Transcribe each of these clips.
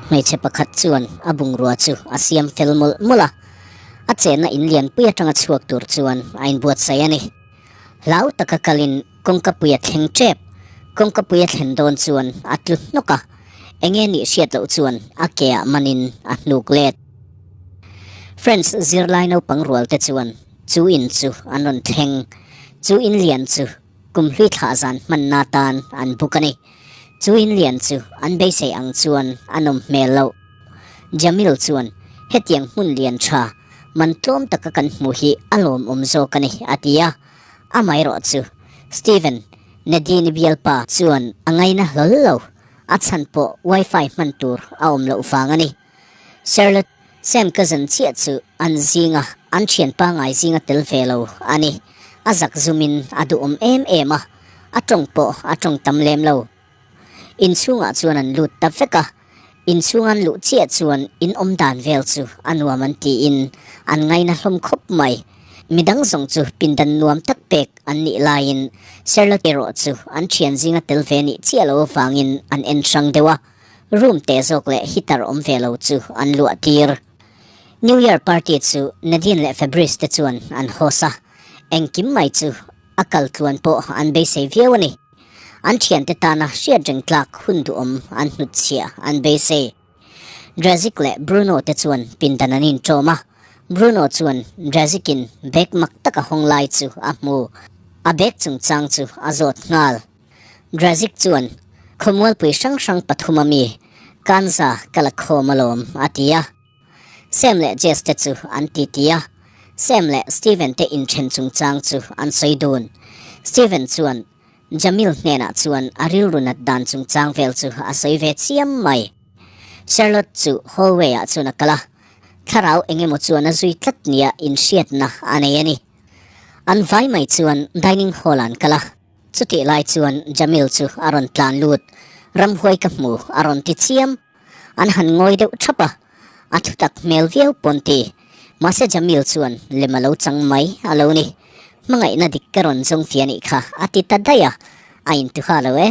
Hmeichhe pakhat chuan a bungrua chu a siam fel mawlh mawlh a, a chenna in lianpui atanga chhuak tur chuan a inbuatsaih a ni. Hlau taka kalin kawngkapui a thleng tep. Kawngkapui a thlen dawn chuan a tlu hnawk a, enge nih hriat loh chuan a ke ah manin a hnuk let. French zirlai naupang rual te chuan chu in chu an rawn thleng. Chu in lian chu kum hlui thlah zan hmanna tan an book a ni. Chu in lian chu an beisei ang chuan a nawm hmel loh. Jamil chuan hetiang hmun lian tha man tlawm taka kan hmuh hi a lawmawm zawk a ni a ti a. Amaherawh chu Steven, Nadine-i bialpa chuan a ngaina hlawl lo, a chhan pawh wifi hman tur a awm loh vang a ni. Charlotte, Sam cousin chiah chu an zinga an thian pangai zinga tel ve lo a ni. A zak zumin a duhawm em em a, a tawng pawh a tawng tam lem lo. Inchhungah chuan an lut ta vek a, inchhung an luh chiah chuan in awm dan vel chu a nuam an tiin an ngaina hlawm khawp mai. Midang zawng chu pindan nuam tak pek an nih laiin Charlotte erawh chu an thian zinga tel ve nih chiah lo avangin an en hrang deuh a, room teh zawk leh heater awm ve lo chu an luah tir. New Year party chu Nadine leh Fabrice te chuan an host a, engkim mai chu a kal tluan pawh an beisei viau a ni. An thiante tana hriat reng tlak hun duhawm an hnutchhiah an beisei. Drazik leh Bruno te chuan pindan an inṭawm a, Bruno chuan Drazik-in bag mak tak a hawng lai chu a hmu. A bag chungchang chu a zawt nghal. Drazik chuan, Khawmualpui hrang hrang pathum a mi, Kanza ka la khawm alawm, a ti a. Sam leh Jess te chu an titi a, Sam leh Steven te inthen chungchang chu an sawi dun. Steven chuan Jamil hnenah chuan a rilru nat dan chungchang vel chu a sawi ve chiam mai. Charlotte chu hallway ah chuan a kal a, thlarau eng emaw chuan a zui tlat nia inhriatna a nei a ni. An vai mai chuan dining hall ah an kal a, chutih lai chuan Jamil chu a rawn tlan lut, Ramhuai ka hmu a rawn ti chiam. An han ngawi deuh thap a, a thutak hmel viau pawn ti. Mahse Jamil chuan lem a lo chang mai a lo ni. Hmangaihna dik ka rawn zawng fia nih kha a ti ta daih a, a intuha lo e.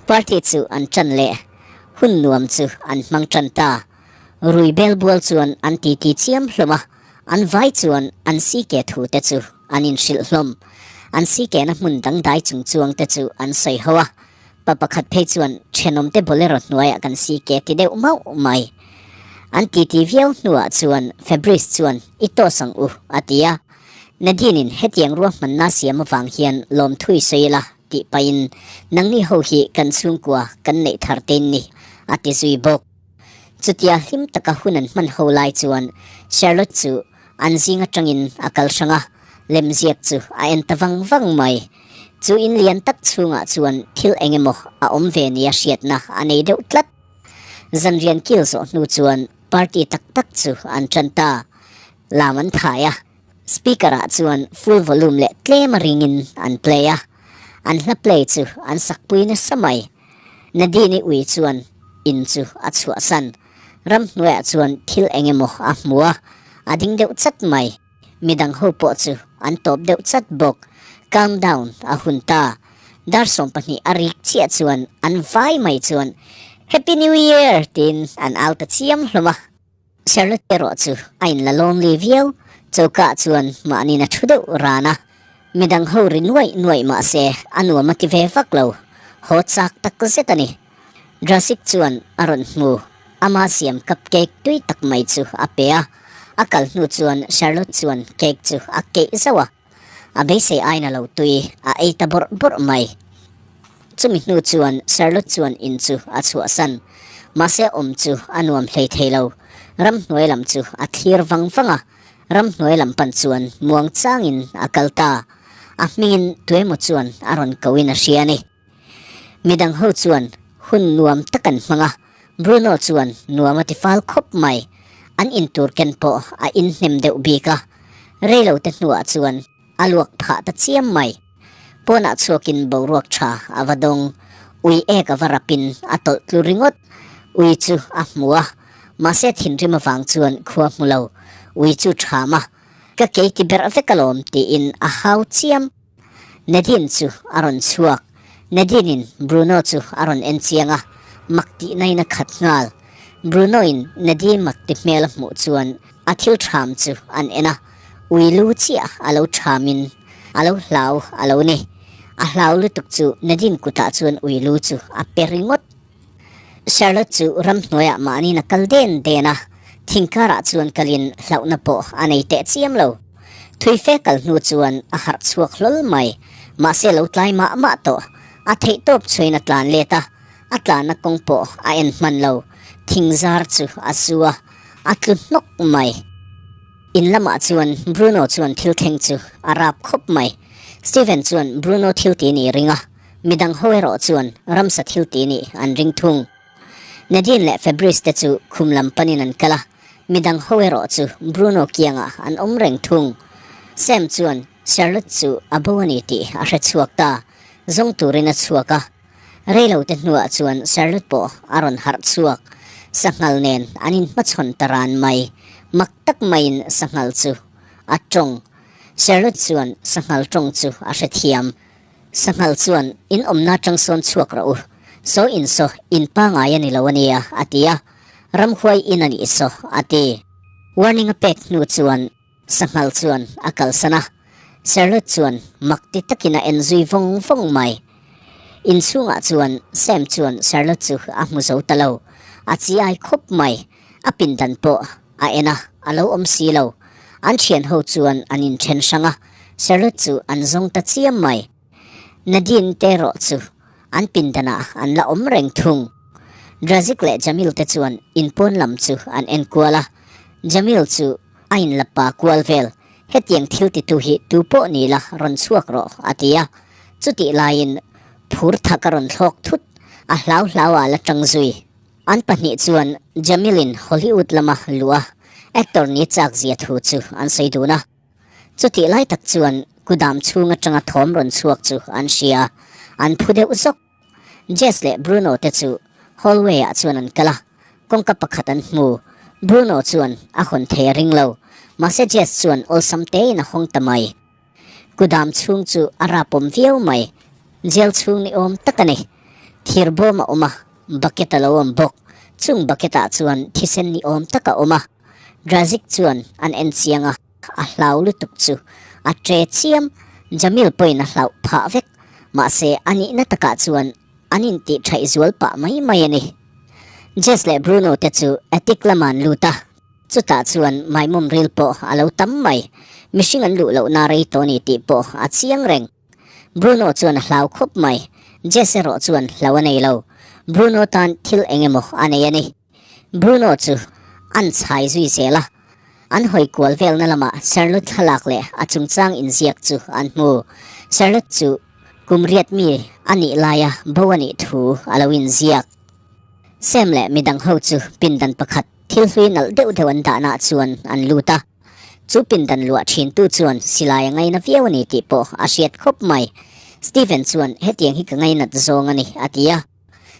Party chu an tan leh, hun nuam chu an hmang tan ta. Rui bel bual chuan an titi chiam hlawm a, an vai chuan an CK thu te chu an inhrilh hlawm. An CK na hmun dangdai chung chuang te chu an sawi ho a, Pa pakhat phei chuan thenawmte bolero hnuaiah kan si ke ti deuh mauh mai. An titi viau hnuah chuan Fabrice chuan i toss ang u a ti a. Nadine-in hetiang ruahmanna siam avang hian lawmthui sawi ila tih pahin nangni ho hi kan chhungkua kan neih thar tein ni a ti zui bawk. Chutia hlim taka hun an hman ho lai chuan Charlotte chu an zing atangin a kal hrang a, lemziak chu a en ta vang vang mai. Chu in lian tak chhungah chuan thil eng emaw a awm ve nia hriatna a nei deuh tlat. Zanrian kil zawh hnu chuan party tak tak chu an tan ta. Lam an thai a, speaker ah chuan full volume leh tlem a ringin an play a, an hla play chu an sakpui nasa mai. Nadine-i ui chuan in chu a chhuahsan. Ramhnuaiah chuan thil eng emaw a hmu a, a ding deuh chat mai. Midang ho pawh chu an tawp deuh chat bawk. Calm down a hun ta. Dar 20 a rik chiah chuan an vai mai chuan Happy New Year tiin an au ta chiam hlawm a. Charlotte erawh chu a inla lonely viau, choka chuan mahniin a thu deuh ran a, midang ho ri nuaih nuaih mah se a nuam a ti ve vak lo, haw chak tak zet a ni. Drasik chuan a rawn hmu, ama siam cupcake tui tak mai chu a pe a, a kal hnu chuan Charlotte chuan cake chu a keih zauh a. A beisei aina lo tui a ei ta bawrh bawrh mai. Chumi hnu chuan Charlotte chuan in chu a chhuahsan. Mahse awm chu a nuam hlei thei lo. Ramhnuai lam chu a thlir vang vang a, ramhnuai lam pan chuan muang changin a kal ta. A hmingin tuemaw chuan a rawn koin a hria a ni. Midang ho chuan hun nuam tak an hmang a, Bruno chuan nuam a ti fal khawp mai. An intur ken pawh a inhnem deuh bik a, reilo te hnuah chuan a luak phah ta chiam mai. Pawnah chhuakin boruak tha a va dawng, ui ek a va rapin a tawlh tlu ringawt. Ui chu a hmu a, mahse thinrim avang chuan khua hmu lo, ui chu ṭham a, ka kei ti berh vek alawm tiin a hau chiam. Nadine chu a rawn chhuak. Nadine-in Bruno chu a rawn en chiang a. Mak tihna in a khat nghal. Bruno in Nadine mak ti hmel a hmuh chuan a thil ṭham chu an en a, ui lu chiah a lo ṭham in a lo hlau a lo ni. A hlau lutuk chu Nadine kutah chuan ui lu chu a pe ringawt. Charlotte chu ramhnuaiah mahniin a kal den den a, thingkarah chuan kalin hlauhna pawh a nei teh chiam lo. Thui fe kal hnu chuan a harh chhuak hlawl mai, mahse lo tlai mah mah tawh. A theihtawp chhuain a tlan let a, a tlanna kawng pawh a en hman lo. Thing zar chu a zu a, a tlu hnawk mai. In lamah chuan Bruno chuan thil thleng chu a rap khawp mai. Steven chuan Bruno thil ti nih ring a, midang ho erawh chuan ramsa thil ti nih an ring thung. Nadine leh Fabrice te chu khum lam panin an kal a, midang ho erawh chu Bruno kiangah an awm reng thung. Sam chuan Charlotte chu a bo a ni tih a hre chhuak ta, zawng turin a chhuak a. Reilo te hnuah chuan Charlotte pawh a rawn harh chhuak. Sanghal nen an inhmachhawn ta ran mai. Mak tak maiin sanghal chu a tawng. Charlotte chuan sanghal tawng chu a hrethiam. Sanghal chuan, In awmna atang sawn chhuak rawh u. Saw in saw, in pangai a ni lo a nia, a ti a. Ramhuai in a nih saw, a ti. Warning a pek hnu chuan Sanghal chuan a kalsan a. Charlotte chuan mak ti takin a en zui vawng vawng mai. Inchhungah chuan Sam chuan Charlotte chu a hmu zo ta lo. A chi ai khawp mai. A pindan pawh a en a, a lo awm si lo. An thian ho chuan an inthen hrang a, Charlotte chu an zawng ta chiam mai. Nadine te erawh chu an pindanah an la awm reng thung. Drazik leh Jamil te chuan inpawn lam chu an en kual a, Jamil chu a inla pa kual vel, hetiang thil titu hi tu pawh ni la rawn chhuak rawh a ti a, chutih laiin phur thak a rawn thlawk thut, a hlau hlau ah la tang zui. An pahnih chuan Jamil-in Hollywood lama luh a actor ni chak zia thu chu an sawi dun a. Chutih lai tak chuan kudam chhung atanga thawm rawn chhuak chu an hria, an phu deuh zawk. Jess leh Bruno te chu hallway ah chuan an kal a, kawngka pakhat an hmu. Bruno chuan a hawn thei a ring lo, mahse Jess chuan awlsam tein a hawng ta mai. Kudam chhung chu a rapawm viau mai, jail chhung ni awm tak a ni. Thir bawm a awm a, bucket a lo awm bawk. Chung bucket ah chuan thisen ni awm tak a awm a. Drazik chuan an en chiang a, a hlau lutuk chu a tre chiam. Jamil pawhin a hlauh phah vek, mahse a nihna takah chuan an intih thaih zual pah mai mai a ni. Jess leh Bruno te chu attic lamah an lut a. Chutah chuan maimawm ril pawh a lo tam mai. Mihring an luh lohna rei tawh a ni tih pawh a chiang reng. Bruno chuan a hlau khawp mai. Jess erawh chuan hlau a nei lo. Bruno tan thil eng emaw a nei a ni. Bruno chu an chhai zui zel a. An hawi kual velna lamah Charlotte thlalak leh a chungchang inziak chu an hmu. Charlotte chu kum riat mi a nih laia bo a nih thu a lo inziak. Sam leh midang ho chu pindan pakhat thil hlui nalh deuh deuh an dahna ah chuan an lut a. Chu pindan luah thintu chuan silai a ngaina viau a ni tih pawh a hriat khawp mai. Steven chuan hetiang hi ka ngainat zawng a ni a ti a.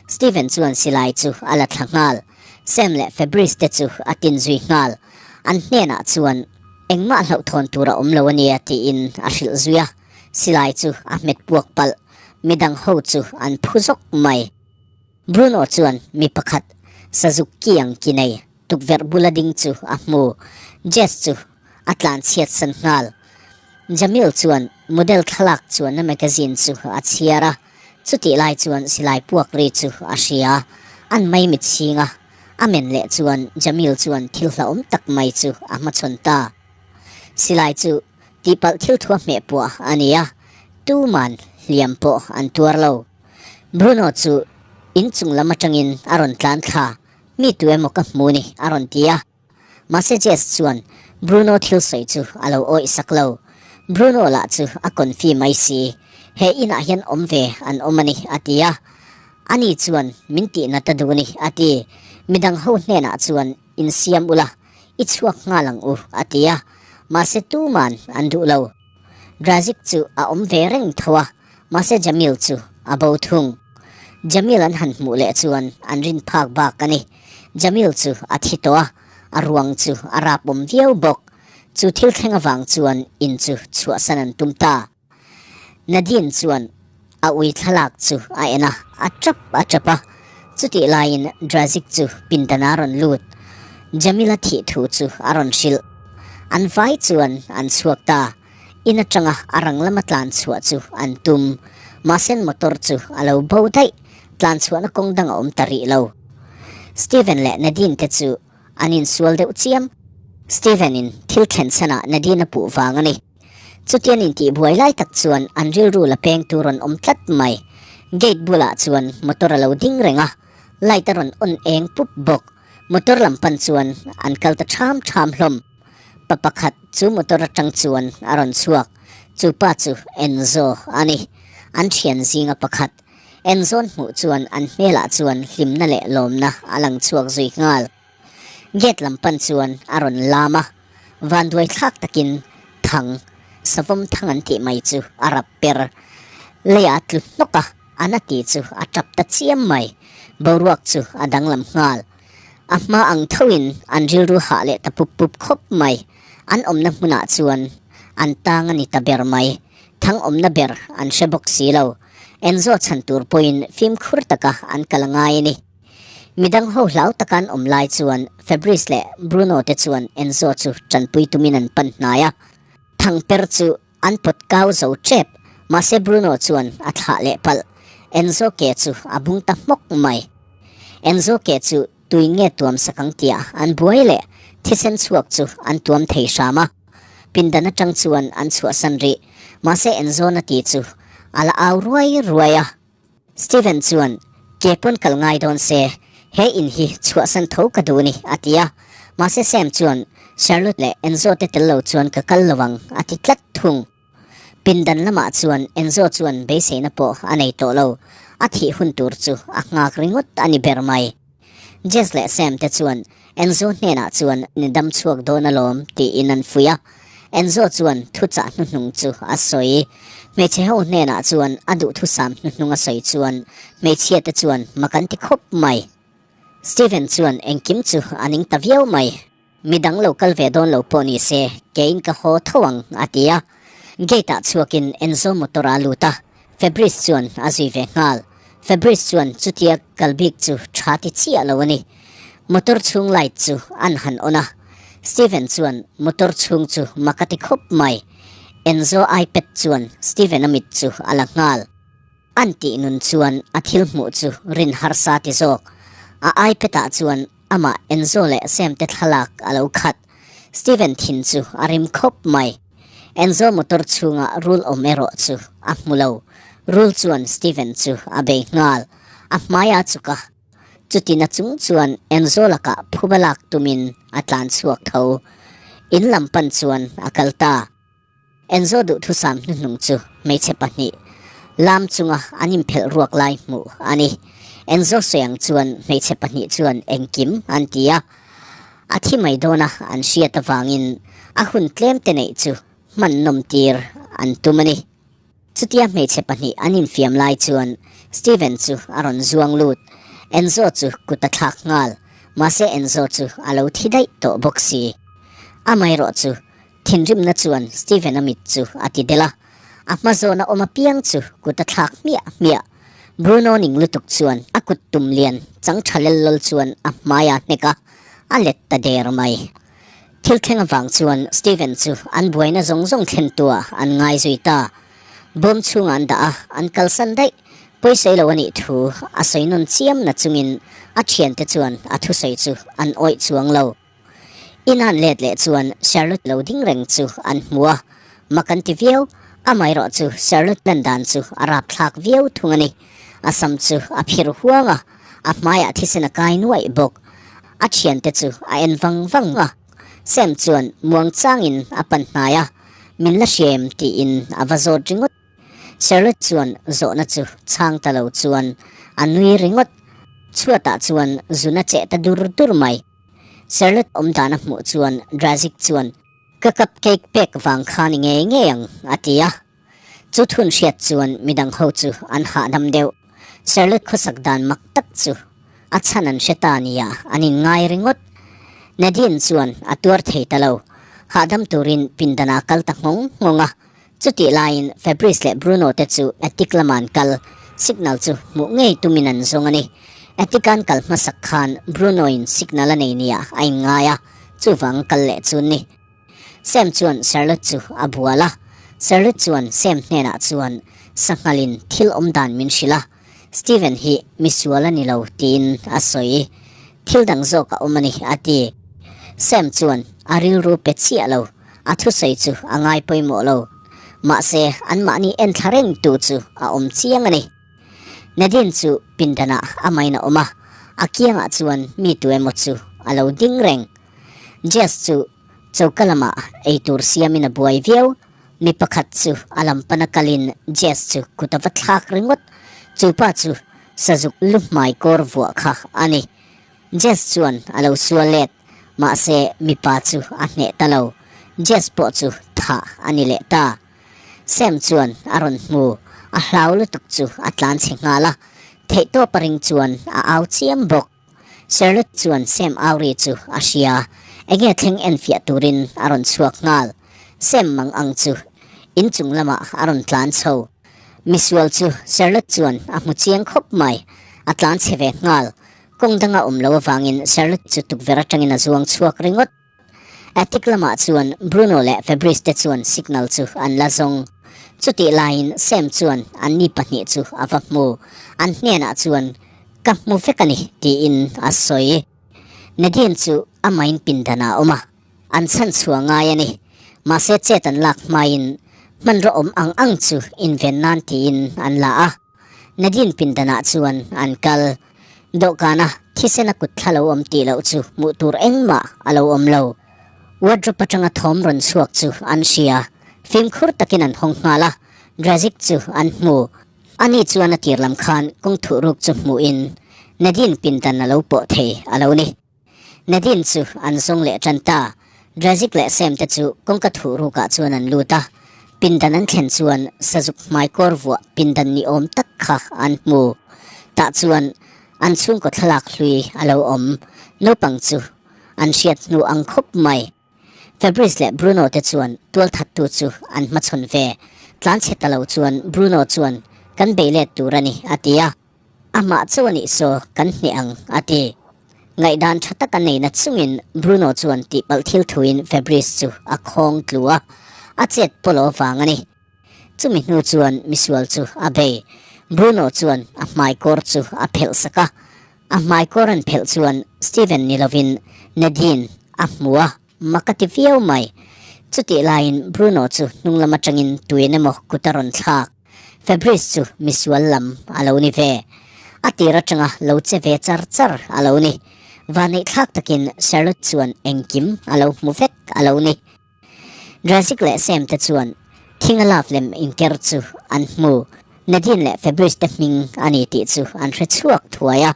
Steven chuan silai chu a la thla nghal. Sam leh Fabrice te chu a tin zui nghal. An hnenah chuan engmah hlauhthawn tur a awm lo a nia tiin a hrilh zui a. Silai chu a hmet puak palh. Midang ho chu an phu zawk mai. Bruno chuan mi pakhat sazuk ki ang ki nei tukverh bula ding chu a hmu. Jess chu a tlan chhiat san nghal. Jamil chuan model thlalak chuanna magazine chu a chhiar a, chutih lai chuan silai puak ri chu a hria. An maimit chhing a, a men leh chuan Jamil chuan thil hlauhawm tak mai chu a hmachhawn ta. Silai chu tihpalh thil thu a hmeh puah a ni a, tuman hliam pawh an tuar lo. Bruno chu inchung lam atangin a rawn tlan thla, Mi tu emaw ka hmu ni a rawn ti a. Mahse Jess chuan Bruno thil sawi chu a lo awih sak lo. Bruno lah chu a confi mai si, He inah hian awm ve an awm a ni a ti a. Ani chuan min tihna ta duh ni a ti. Midang ho hnenah chuan insiam ula, i chhuak nghal ang u a ti a. Mahse tuman an duh lo. Drazik chu a awm ve reng tho a. Mahse Jamil chu a bo thung. Jamil an han hmuh leh chuan an rin phak bak a ni. Jamil chu a thi tawh a, a ruang chu a rap awm viau bawk. Chu thil thleng avang chuan in chu chhuahsan an tum ta. Nadine chuan a ui thlalak chu a en a, a tap a tap a. Chutih laiin Drazik chu pindan a rawn lut. Jamila thih thu chu a rawn hrilh. An vai chuan an chhuak ta. In atanga a rang lama tlan chhuah chu an tum. Mahse motor chu a lo bo daih. Tlan chhuahna kawng dang a awm ta rih lo. Steven leh Nadine te chu an insual deuh chiam. Steven in thil thlen chhanah Nadine a puh vang a ni. Chutian intihbuai lai tak chuan an rilru la peng tur rawn awm tlat mai. Gate bulah chuan motor a lo ding reng a, light a rawn on eng pup bawk. Motor lam pan chuan an kal ta ṭham ṭham hlawm. Pa pakhat chu motor aṭang chuan a rawn chhuak. Chu pa chu Enzo a ni. An ṭhian zinga pakhat. Enzo'n hmuh chuan an hmelah chuan hlimna leh lawmna a lang chhuak zui nghal. Gate lam pan chuan a rawn lam a, vanduai thlak takin thang, savawm thang an tih mai chu a rap per. Leiah a tlu hnawk a, a na tih chu a tap ta chiam mai. Boruak chu a danglam nghal. A hma ang thoin an rilru hah leh ta pup pup khawp mai. An awmna hmunah chuan an tang a ni ta ber mai. Thang awmna ber an hre bawk si lo. Enzo chhan tur pawhin fimkhur taka an kal a ngai a ni. Midang ho hlau taka an awm lai chuan Fabrice leh Bruno te chuan Enzo chu tanpui tumin an pan hnai a. Thangper chu an pawt kau zo tep, mahse Bruno chuan a thlah leh palh. Enzo ke chu a bung ta hmawk mai. Enzo ke chu tui nge tuam sak ang tia an buai leh thisen chhuak chu an tuam thei hram a. Pindan atang chuan an chhuahsan rih, mahse Enzo na ti chu a la au ruai ruai a. Steven chuan, Ke pawn kal ngai dawn se, he in hi chhuahsan tho ka duh ni, a ti a. Mahse Sam chuan, Charlotte leh Enzo te tel lo chuan ka kal lo ang, a ti tlat thung. Pindan lamah chuan Enzo chuan beiseina pawh a nei tawh lo, a thih hun tur chu a nghak ringawt a ni ber mai. Jess leh Sam te chuan Enzo hnenah chuan ni dam chhuak dawn alawm tiin an fuih a. Enzo chuan thuchah hnuhnung chu a sawi. Hmeichhe ho hnenah chuan a duhthusam hnuhnung a sawi chuan hmeichhia te chuan mak an ti khawp mai. Steven chuan engkim chu a ning ta viau mai. Mi dang lo kal ve dawn lo pawh ni se, keiin ka haw tho ang, a ti a. Gate-ah chhuakin Enzo motor a lut a, Fabrice chuan a zui ve nghal. Fabrice chuan chutia kal bik chu tha ti chiah lo a ni. Motor chhung light chu an han on a, Steven chuan motor chhung chu mak a ti khawp mai. Enzo iPad chuan Steven-a mit chu a la nghal. An tih nun chuan a thil hmuh chu rin harsa ti zawk. A iPad-ah chuan Amah Enzo leh Sam te thlalak a lo khat. Steven thin chu a rim khawp mai. Enzo motor chhunga rul awm erawh chu a hmu lo. Rul chuan Steven chu a bei nghal. A hmai a chuk a. Chutina chung chuan Enzo lakah phuba lak tumin a tlan chhuak tho. In lam pan chuan a kal ta. Enzo duhthusam hnuhnung chu hmeichhe pahnih lam chunga an inphelh ruak lai hmuh a ni. Enzo sawi ang chuan hmeichhe pahnih chuan engkim an ti a, a thi mai dawna an hriat avangin a hun tlem te neih chu hman nawm tir an tum a ni. Chutia hmeichhe pahnih an infiam lai chuan Steven chu a rawn zuang lut. Enzo chu kut a thlak nghal, mahse Enzo chu a lo thi daih tawh bawk si. Amaherawh chu Thinrimna chuan Steven-a mit chu a ti del a, a hma zawna awm apiang chu kut a thlak hmiah hmiah. Bruno ning lutuk chuan a kut tum lian chang tha lel lawl chuan a hmai a hnek a, a let ta der mai. Thil thleng avang chuan Steven chu an buaina zawng zawng thlen tua an ngai zui ta. Bawm chhungah an dah a, an kalsan daih. Pawisawi lo a nih thu a sawi nawn chiam na chungin a thiante chuan a thusawi chu an awih chuang lo. In han let leh chuan Charlotte lo ding reng chu an hmu a, mak an ti viau. Amaherawh chu Charlotte lan dan chu a rapthlak viau thung a ni. A sam chu a phir huang a, a hmaiah thisen a kai nuaih bawk. A thiante chu a en vang vang a, Sam chuan muang changin a pan hnai a, Min la hria em? tiin a va zawt ringawt. Charlotte chuan zawhna chu chhang ta lo chuan a nui ringawt. Chhuatah chuan zun a cheh ta dur dur mai. Charlotte awm dan a hmuh chuan Drazik chuan, Ka cupcake pek vang kha ni ngei ngei ang, a ti a. Chu thun hriat chuan midang ho chu an hahdam deuh. Charlotte khawsak dan mak tak chu a chhan an hre ta nia an inngai ringawt. Nadine chuan a tuar thei ta lo. Hahdam turin pindanah a kal ta nghawng nghawng a. Chutih laiin Fabrice leh Bruno te chu attic lama an kal, signal chu hmuh ngei tumin an zawng a ni. Attic-a'n kal hmasak khan Bruno-in signal a nei nia a inngai a, chuvang kal leh chu ni. Sam chuan Charlotte chu a bual a, Charlotte chuan Sam hnenah chuan sanghalin thil awm dan min hrilh a, Steven hi misual a ni lo tiin a sawi. Thil dang zawk a awm a ni a ti. Sam chuan a rilru pe chiah lo, a thusawi chu a ngai pawimawh lo. Mahse anmahni enthla reng tu chu a awm chiang a ni. Nadine chu pindanah a main a awm a, a kiangah chuan mi tu emaw chu a lo ding reng. Jess chu choka lamah eitur siamin a buai viau. Mi pakhat chu a lam pana kalin Jess chu kut a va thlak ringawt. Chu pa chu sazuk lu hmai kawr vuah kha a ni. Jess chuan a lo sual let, mahse mipa chu a hneh ta lo. Jess pawh chu thah a ni leh ta. Sam chuan a rawn hmu, a hlau lutuk chu a tlan chhe nghal a, theihtawp a ring chuan a au chiam bawk. Charlotte chuan Sam au ri chu a hria, enge thleng enfiah turin a rawn chhuak nghal. Sam mang ang chu inchung lamah a rawn tlan chho. Misual chu Charlotte chuan a hmu chiang khawp mai, a tlan chhe ve nghal. Kawng danga awm lo avangin Charlotte chu tukverh atangin a zuang chhuak ringawt. Attic lamah chuan Bruno leh Fabrice te chuan signal chu an la zawng. Chutih laiin Sam chuan an mi pahnih chu a va hmu. An hnenah chuan, Ka hmu vek a ni, tiin a sawi. Nadine chu a main pindanah a awm a, an chhan chhuah ngai a ni. Mahse chet an lak hmain hmanraw awm ang ang chu inven nan tiin an la a. Nadine pindanah chuan an kal. Dawhkana thisena kut thla lo awm tih loh chu hmuh tur engmah a lo awm lo. Wardrobe atanga thawm rawn chhuak chu an hria. Fimkhur takin an hawng nghal a, Drazik chu an hmu. Ani chuan a tir lam khan kawng thuh ruk chu hmuhin Nadine pindan a lo pawh thei a lo ni. Nadine chu an zawng leh tan ta. Drazik leh Sam te chu kawngka thuh rukah chuan an lut a. Pindan an thlen chuan sazuk hmaikawr vuah pindan ni awm tak kha an hmu. Tah chuan an chhungkaw thlalak hlui a lo awm. Naupang chu an hriat hnu ang khawp mai. Fabrice leh Bruno te chuan tualthattu chu an hmachhawn ve. Tlanchhe ta lo chuan Bruno chuan kan bei let tur a ni a ti a. Amah chauh a nih saw kan hneh ang, a ti. Ngaihdan tha tak a nei na chungin Bruno chuan tihpalh thil thuin Fabrice chu a khawng tlu a, a chet pawlaw vang a ni. Chumi hnu chuan misual chu a bei. Bruno chuan a hmaikawr chu a phelh sak a, a hmaikawr an phelh chuan Steven ni lovin Nadine a hmu a. Mak a ti viau mai. Chutih laiin Bruno chu hnung lam atangin tuin emaw kut a rawn thlak. Fabrice chu misual lam a lo ni ve. A tir atanga lo che ve char char a lo ni. Vanneih thlak takin Charlotte chuan engkim a lo hmu vek a lo ni. Drazik leh Sam te chuan thinga love lem inker chu an hmu. Nadine leh Fabrice te hming a ni tih chu an hre chhuak thuai a.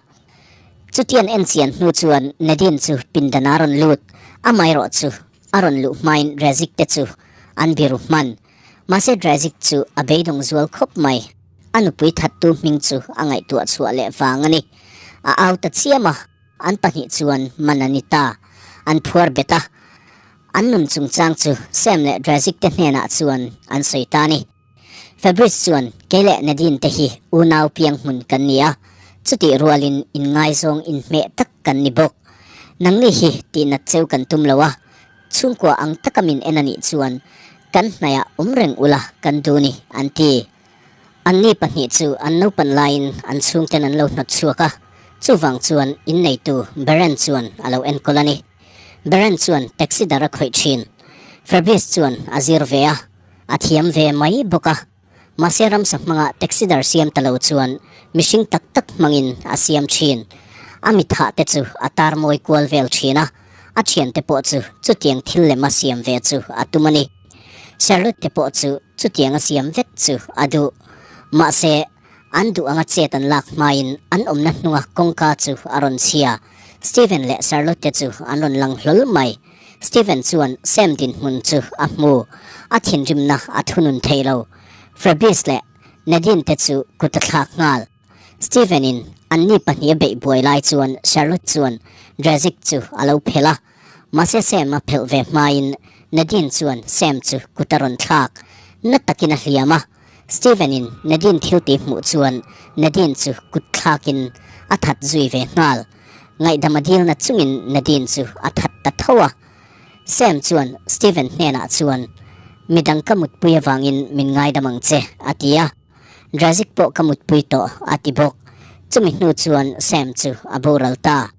Chutian en chian hnu chuan Nadine chu pindan a rawn lut, amaherawh chu a rawn luh hmain Drazik te chu an biru hman. Mahse Drazik chu a beidawng zual khawp mai, a nupui thattu hming chu a ngaihtuah chhuah leh vang a ni. A au ta chiam a, an pahnih chuan man a ni ta. An phuar bet a, an nun chungchang chu Sam leh Drazik te hnenah chuan an sawi ta a ni. Fabrice chuan, Kei leh Nadine te hi unau piang hmun kan ni a, chutih rualin inngaizawng inhmeh tak kan ni bawk. Nangni hi tihnat cheu kan tum lo a, chhungkua ang taka min en a nih chuan kan hnaihah awm reng ula kan duh ni, an ti. Anni pahnih chu an naupan laiin an chhungten an lo hnawt chhuak a, chuvang chuan inneitu Baron chuan a lo enkawl a ni. Baron chuan taxi dar a khawih thin. Fabrice chuan a zir ve a. A thiam ve mai bawk a, mahse ramsa hmanga taxi dar siam ta lo chuan mihring tak tak hmangin a siam thin. A mithah te chu a tar mawi kual vel thin a, a thiante pawh chu chutiang thil lema siam ve chu a tum a ni. Charlotte te pawh chu chutiang a siam vek chu a duh. Mahse, An duh anga chet an lak hmain an awmna hnunga kawngka chu a rawn chhia. Steven leh Charlotte chu an rawn lang hlawl mai. Steven chuan Sam dinhmun chu a hmu. A thinrimna a thunun thei lo. Fabrice leh Nadine te chu kut a thlak nghal. Steven in anni pahnih a beih buai lai chuan Charlotte chuan Drazik chu a lo phelh a. Mahse Sam a phelh ve hmain Nadine chuan Sam chu kut a rawn thlak. Na takin a hliam a. Steven in Nadine thil tih hmuh chuan Nadine chu kut thlakin A that zui ve nghal. Ngaihdam a dilna chungin Nadine chu a that ta tho a. Sam chuan Steven hnenah chuan, Midang ka mutpui avangin min ngaidam ang che, a ti a. Drazik pawh ka mutpui tawh, a ti bawk. Chumi hnu chuan Sam chu a boral ta.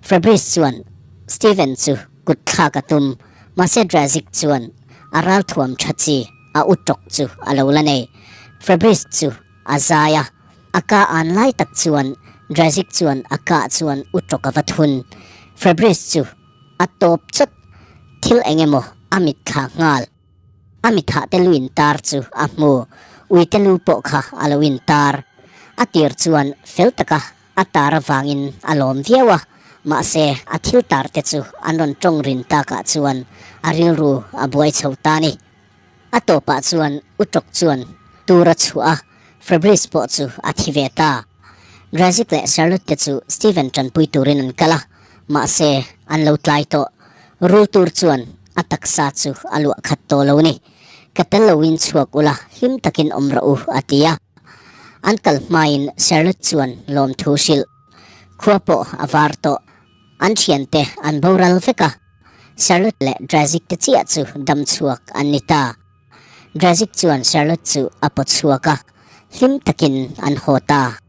Fabrice chuan Steven chu kut thlak a tum, mahse Drazik chuan a ralthuam tha chi a u tawk chu a lo la nei. Fabrice chu a zai a, a ka an lai tak chuan Drazik chuan a kah chuan u tawk a va thun. Fabrice chu a tawp chawt, thil eng emaw a mitthla nghal. A mithah te lu intar chu a hmu, uite lu pawh kha a lo intar. A tir chuan fel taka a tar avangin a lawm viau a, mahse a thil tar te chu an rawn tawng rin takah chuan a rilru a buai chho ta ni. A tawpah chuan Uṭawk chuan tur a chhuah a, Fabrice pawh chu a thi ve ta. Drazik leh Charlotte te chu Steven tanpui turin an kal a, mahse an lo tlai tawh. Rul tur chuan a taksa chu a luah khat tawh lo ni. Ka tel loin chhuak ula, hlim takin awm rawh u, a ti a. An kal hmain Charlotte chuan lawmthu hrilh. Khua pawh a var tawh. An thiante an boral vek a, Charlotte leh Drazik te chiah chu dam chhuak an ni ta. Drazik chuan Charlotte chu a paw chhuak a, hlim takin an haw ta.